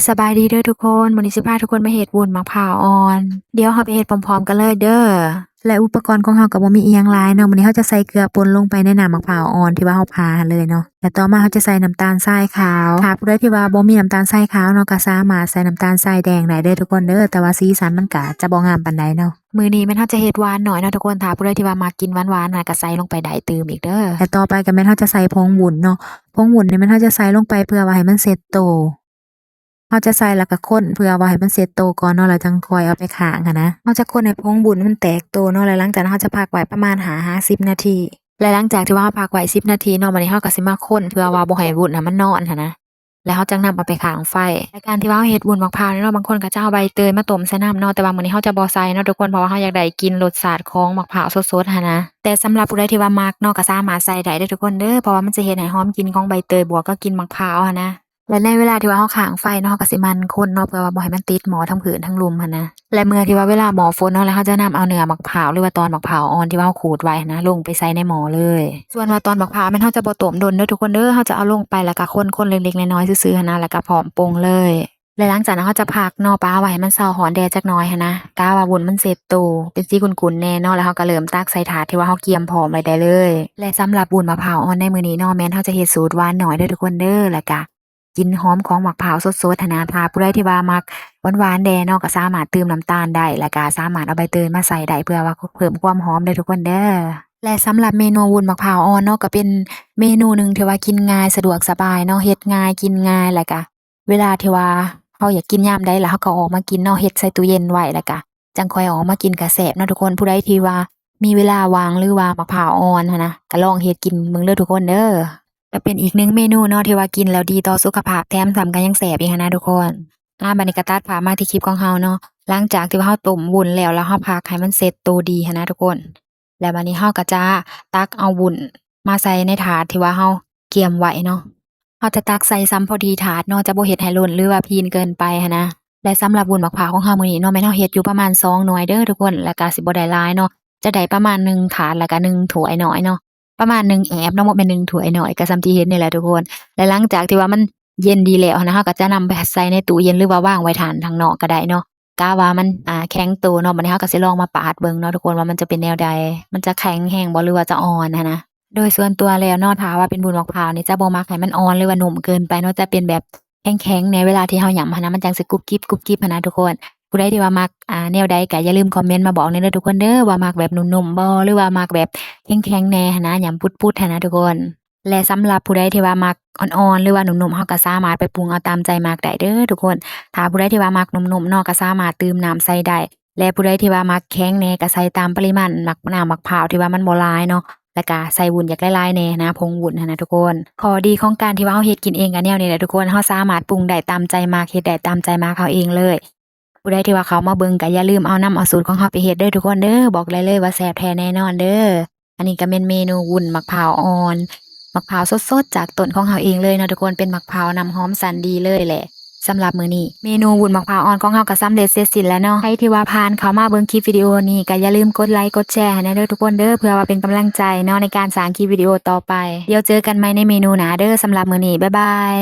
ສະບາຍດີເດີທຸກຄົນ, ມື້ນີ້ຊິພາທຸກຄົນມາເຮັດວຸ້ນໝາກພ້າວອ່ອນ. ດຽວເຮົາໄປເຮັດພ້ອມໆກັນເລີຍເດີ. ແລະ ອຸປະກອນຂອງເຮົາກໍບໍ່ມີອີ່ຫຍັງຫຼາຍເນາະ, ມື້ນີ້ເຮົາຈະໃສ່ເກືອປົ່ນລົງໄປໃນນ້ຳໝາກພ້າວອ່ອນທີ່ວ່າເຮົາຜ່າຫັ້ນເລີຍເນາະ. ແລະ ຕໍ່ມາເຮົາຈະໃສ່ນ້ຳຕານຊາຍຂາວ. ຖ້າຜູ້ໃດທີ່ວ່າບໍ່ມີນ້ຳຕານຊາຍຂາວເນາະ ກໍສາມາດໃສ່ນ້ຳຕານຊາຍແດງໄດ້ເດີທຸກຄົນເດີ, ແຕ່ວ່າສີສັນມັນກໍຈະບໍ່ງາມປານໃດເນາະ. ມື້ນີ້ແມ່ນເຮົາຈະເຮັດຫວານໜ້ອຍເນາະທຸກຄົນ, ຖ້າຜູ້ໃດທີ່ວ່າມັກກິນຫວານໆນະ ກໍໃສ່ລົງໄປໄດ້ຕື່ມອີກເດີ. ແລະ ຕໍ່ໄປກໍແມ່ນເຮົາຈະໃສ່ຜົງວຸ້ນເນາະ, ຜົງວຸ້ນນີ້ແມ່ນເຮົາຈະໃສ່ລົງໄປເພື່ອວ່າໃຫ້ມັນເຊັດໂຕ. ເຮົາຈະໃສ່ແລ້ວກໍຄົນເພື່ອວ່າໃຫ້ມັນເຊັດໂຕກ່ອນເນາະ, ແລ້ວຈັ່ງຄ່ອຍເອົາໄປຂ້າງຫັ້ນນະ. ເຮົາຈະຄົນໃຫ້ຜົງວຸ້ນມັນແຕກໂຕເນາະ, ແລ້ວຫຼັງຈາກນັ້ນເຮົາຈະພັກໄວ້ປະມານຫ້າຫາສິບນາທີ. ແລະ ຫຼັງຈາກທີ່ວ່າເຮົາພັກໄວ້ສິບນາທີເນາະ, ບັດນີ້ເຮົາກໍຊິມາຄົນເພື່ອວ່າບໍ່ໃຫ້ວຸ້ນນະມັນນອນຫັ້ນນະ, ແລ້ວເຮົາຈັ່ງນຳເອົາໄປຂ້າງໄຟ. ໃນການທີ່ວ່າເຮົາເຮັດວຸ້ນໝາກພ້າວນີ້ເນາະ, ບາງຄົນກໍຈະເອົາໃບເຕີຍມາຕົ້ມໃສ່ນ້ຳເນາະ, ແຕ່ວ່າມື້ນີ້ເຮົາຈະບໍ່ໃສ່ເນາະທຸກຄົນ, ເພາະວ່າເຮົາຢາກໄດ້ກິ່ນລົດຊາດຂອງໝາກພ້າວສົດໆຫັ້ນນະ. ແຕ່ສຳລັບຜູ້ໃດທີ່ວ່າມັກເນາະ ກໍສາມາດໃສ່ໄດ້ເດີທຸກຄົນເດີ, ເພາະວ່າມັນຈະເຮັດໃຫ້ຫອມກິ່ນຂອງໃບເຕີຍບວກກັບກິ່ນໝາກພ້າວຫັ້ນນະ. ແລະ ໃນເວລາທີ່ວ່າເຮົາຂ້າງໄຟເນາະ, ເຮົາກໍຊິໝັ່ນຄົນເນາະ ເພື່ອວ່າບໍ່ໃຫ້ມັນຕິດໝໍ້ທັງພື້ນທັງລຸ່ມຫັ້ນນະ. ແລະ ເມື່ອທີ່ວ່າເວລາໝໍ້ຝົນເນາະ, ແລ້ວເຮົາຈະນຳເອົາເນື້ອໝາກພ້າວ ຫຼືວ່າຕອນໝາກພ້າວອ່ອນທີ່ວ່າເຮົາຂູດໄວ້ຫັ້ນນະ ລົງໄປໃສ່ໃນໝໍ້ເລີຍ. ສ່ວນວ່າຕອນໝາກພ້າວແມ່ນເຮົາຈະບໍ່ຕົ້ມດົນເດີທຸກຄົນເດີ, ເຮົາຈະເອົາລົງໄປ ແລ້ວກໍຄົນໆເລັກໆນ້ອຍໆຊື່ໆຫັ້ນນະ, ແລ້ວກໍພ້ອມປົງເລີຍ. ແລະ ຫຼັງຈາກນັ້ນເຮົາຈະພັກເນາະ, ປະໄວ້ໃຫ້ມັນເຊົາຮ້ອນແດດຈັກໜ້ອຍຫັ້ນນະ, ກະວ່າວຸ້ນມັນເຊັດໂຕເປັນສີຂຸ້ນໆແດ່ເນາະ, ແລ້ວເຮົາກໍເລີ່ມຕັກໃສ່ຖາດທີ່ວ່າເຮົາກຽມພ້ອມໄວ້ໄດ້ເລີຍ. ແລະ ສຳລັບວຸ້ນໝາກພ້າວອ່ອນໃນມື້ນີ້ເນາະ, ແມ່ນເຮົາຈະເຮັດສູດຫວານໜ້ອຍເດີທຸກຄົນເດີ, ແລ້ວກະ ກິ່ນຫອມຂອງໝາກພ້າວສົດໆຫັ້ນນະ. ຖ້າຜູ້ໃດທີ່ວ່າມັກຫວານໆແດ່ເນາະ ກໍສາມາດຕື່ມນ້ຳຕານໄດ້ ແລ້ວກໍສາມາດເອົາໃບເຕີຍມາໃສ່ໄດ້ ເພື່ອວ່າເພີ່ມຄວາມຫອມເດີທຸກຄົນເດີ. ແລະ ສຳລັບເມນູວຸ້ນໝາກພ້າວອ່ອນເນາະ ກໍເປັນເມນູໜຶ່ງທີ່ວ່າກິນງ່າຍ ສະດວກສະບາຍເນາະ, ເຮັດງ່າຍ ກິນງ່າຍ ແລ້ວກໍເວລາທີ່ວ່າເຮົາຢາກກິນຍາມໃດ ແລ້ວເຮົາກໍອອກມາກິນເນາະ, ເຮັດໃສ່ຕູ້ເຢັນໄວ້ ແລ້ວກໍ ຈັ່ງຄ່ອຍເອົາອອກມາກິນກໍແຊບເນາະທຸກຄົນ. ຜູ້ໃດທີ່ວ່າມີເວລາວ່າງ ຫຼືວ່າໝາກພ້າວອ່ອນຫັ້ນນະ ກໍລອງເຮັດກິນເບິ່ງເດີທຸກຄົນເດີ. ກໍເປັນອີກໜຶ່ງເມນູເນາະ ທີ່ວ່າກິນແລ້ວດີຕໍ່ສຸຂະພາບ ແຖມຊ້ຳກໍຍັງແຊບອີກຫັ້ນນະທຸກຄົນ. ອາ ບັດນີ້ກໍຕັດພາບມາທີ່ຄລິບຂອງເຮົາເນາະ. ຫຼັງຈາກທີ່ວ່າເຮົາຕົ້ມວຸ້ນແລ້ວ ແລ້ວເຮົາພັກໃຫ້ມັນເຊັດໂຕດີຫັ້ນນະທຸກຄົນ. ແລ້ວບັດນີ້ເຮົາກໍຈະຕັກເອົາວຸ້ນມາໃສ່ໃນຖາດທີ່ວ່າເຮົາກຽມໄວ້ເນາະ. ເຮົາຈະຕັກໃສ່ຊ່ຳພໍດີຖາດເນາະ, ຈະບໍ່ເຮັດໃຫ້ລົ້ນ ຫຼືວ່າພີນເກີນໄປຫັ້ນນະ. ແລະ ສຳລັບວຸ້ນໝາກພ້າວຂອງເຮົາມື້ນີ້ເນາະ ແມ່ນເຮົາເຮັດຢູ່ປະມານສອງໜ່ວຍເດີທຸກຄົນ, ແລ້ວກໍຊິບໍ່ໄດ້ຫຼາຍເນາະ, ຈະໄດ້ປະມານໜຶ່ງຖາດ ແລ້ວກໍໜຶ່ງຖ້ວຍນ້ອຍເນາະ, ປະມານໜຶ່ງແອບເນາະ, ບໍ່ແມ່ນໜຶ່ງຖ້ວຍນ້ອຍ, ກໍຊ່ຳທີ່ເຫັນນີ້ແຫຼະທຸກຄົນ. ແລະ ຫຼັງຈາກທີ່ວ່າມັນເຢັນດີແລ້ວຫັ້ນນະ ເຮົາກໍຈະນຳໄປໃສ່ໃນຕູ້ເຢັນ ຫຼືວ່າວາງໄວ້ຖ້ານທາງນອກກໍໄດ້ເນາະ. ກະວ່າມັນ ອ່າ ແຂງໂຕເນາະ, ບັດນີ້ເຮົາກໍຊິລອງມາປາດເບິ່ງເນາະທຸກຄົນ ວ່າມັນຈະເປັນແນວໃດ, ມັນຈະແຂງແຮງບໍ່ ຫຼືວ່າຈະອ່ອນຫັ້ນນະ. ໂດຍສ່ວນຕົວແລ້ວເນາະ ຖ້າວ່າເປັນວຸ້ນໝາກພ້າວນີ້ ຈະບໍ່ມັກໃຫ້ມັນອ່ອນ ຫຼືວ່ານຸ້ມເກີນໄປເນາະ, ຈະເປັນແບບແຂງໆແດ່ ເວລາທີ່ເຮົາຫຍ້ຳຫັ້ນນະ ມັນຈັ່ງຊິກຸບກິບ ກຸບກິບຫັ້ນນະທຸກຄົນ. ຜູ້ໃດທີ່ວ່າມັກ ອ່າ ແນວໃດກໍຢ່າລືມຄອມເມັນມາບອກແດ່ເດີທຸກຄົນເດີ ວ່າມັກແບບນຸ້ມໆບໍ່ ຫຼືວ່າມັກແບບແຂງໆແດ່ຫັ້ນນະ ຫຍ້ຳປຸດໆຫັ້ນນະທຸກຄົນ. ແລະ ສຳລັບຜູ້ໃດທີ່ວ່າມັກອ່ອນໆ ຫຼືວ່ານຸ້ມໆ ເຮົາກໍສາມາດໄປປຸງເອົາຕາມໃຈມັກໄດ້ເດີທຸກຄົນ. ຖ້າຜູ້ໃດທີ່ວ່າມັກນຸ້ມໆເນາະ ກໍສາມາດຕື່ມນ້ຳໃສ່ໄດ້ ແລະ ຜູ້ໃດທີ່ວ່າມັກແຂງແດ່ ກໍໃສ່ຕາມປະລິມານໝາກ ນ້ຳໝາກພ້າວທີ່ວ່າມັນບໍ່ຫຼາຍເນາະ, ແລ້ວກໍໃສ່ວຸ້ນຢາກຫຼາຍໆແດ່ນະ ຜົງວຸ້ນຫັ້ນນະທຸກຄົນ. ຂໍ້ດີຂອງການທີ່ວ່າເຮົາເຮັດກິນເອງກໍແນວນີ້ແຫຼະທຸກຄົນ, ເຮົາສາມາດປຸງໄດ້ຕາມໃຈມັກ ເຮັດໄດ້ຕາມໃຈມັກເຮົາເອງເລີຍ. ຜູ້ໃດທີ່ວ່າເຂົ້າມາເບິ່ງກໍຢ່າລືມເອົານຳເອົາສູດຂອງເຮົາໄປເຮັດເດີທຸກຄົນເດີ, ບອກໄດ້ເລີຍວ່າແຊບແທ້ແນ່ນອນເດີ. ອັນນີ້ກໍແມ່ນເມນູວຸ້ນໝາກພ້າວອ່ອນ ໝາກພ້າວສົດໆຈາກຕົ້ນຂອງເຮົາເອງເລີຍເນາະທຸກຄົນ, ເປັນໝາກພ້າວນ້ຳຫອມຊັ້ນດີເລີຍແຫຼະ. ສຳລັບມື້ນີ້ເມນູວຸ້ນໝາກພ້າວອ່ອນຂອງເຮົາກໍສຳເລັດເສັດສິ້ນແລ້ວເນາະ. ໃຜທີ່ວ່າຜ່ານເຂົ້າມາເບິ່ງຄລິບວິດີໂອນີ້ ກໍຢ່າລືມກົດໄລກົດແຊໃຫ້ແດ່ເດີທຸກຄົນເດີ, ເພື່ອວ່າເປັນກຳລັງໃຈເນາະ ໃນການສ້າງຄລິບວິດີໂອຕໍ່ໄປ. ດຽວເຈີກັນໃໝ່ໃນເມນູໜ້າເດີ, ສຳລັບມື້ນີ້ ບາຍບາຍ.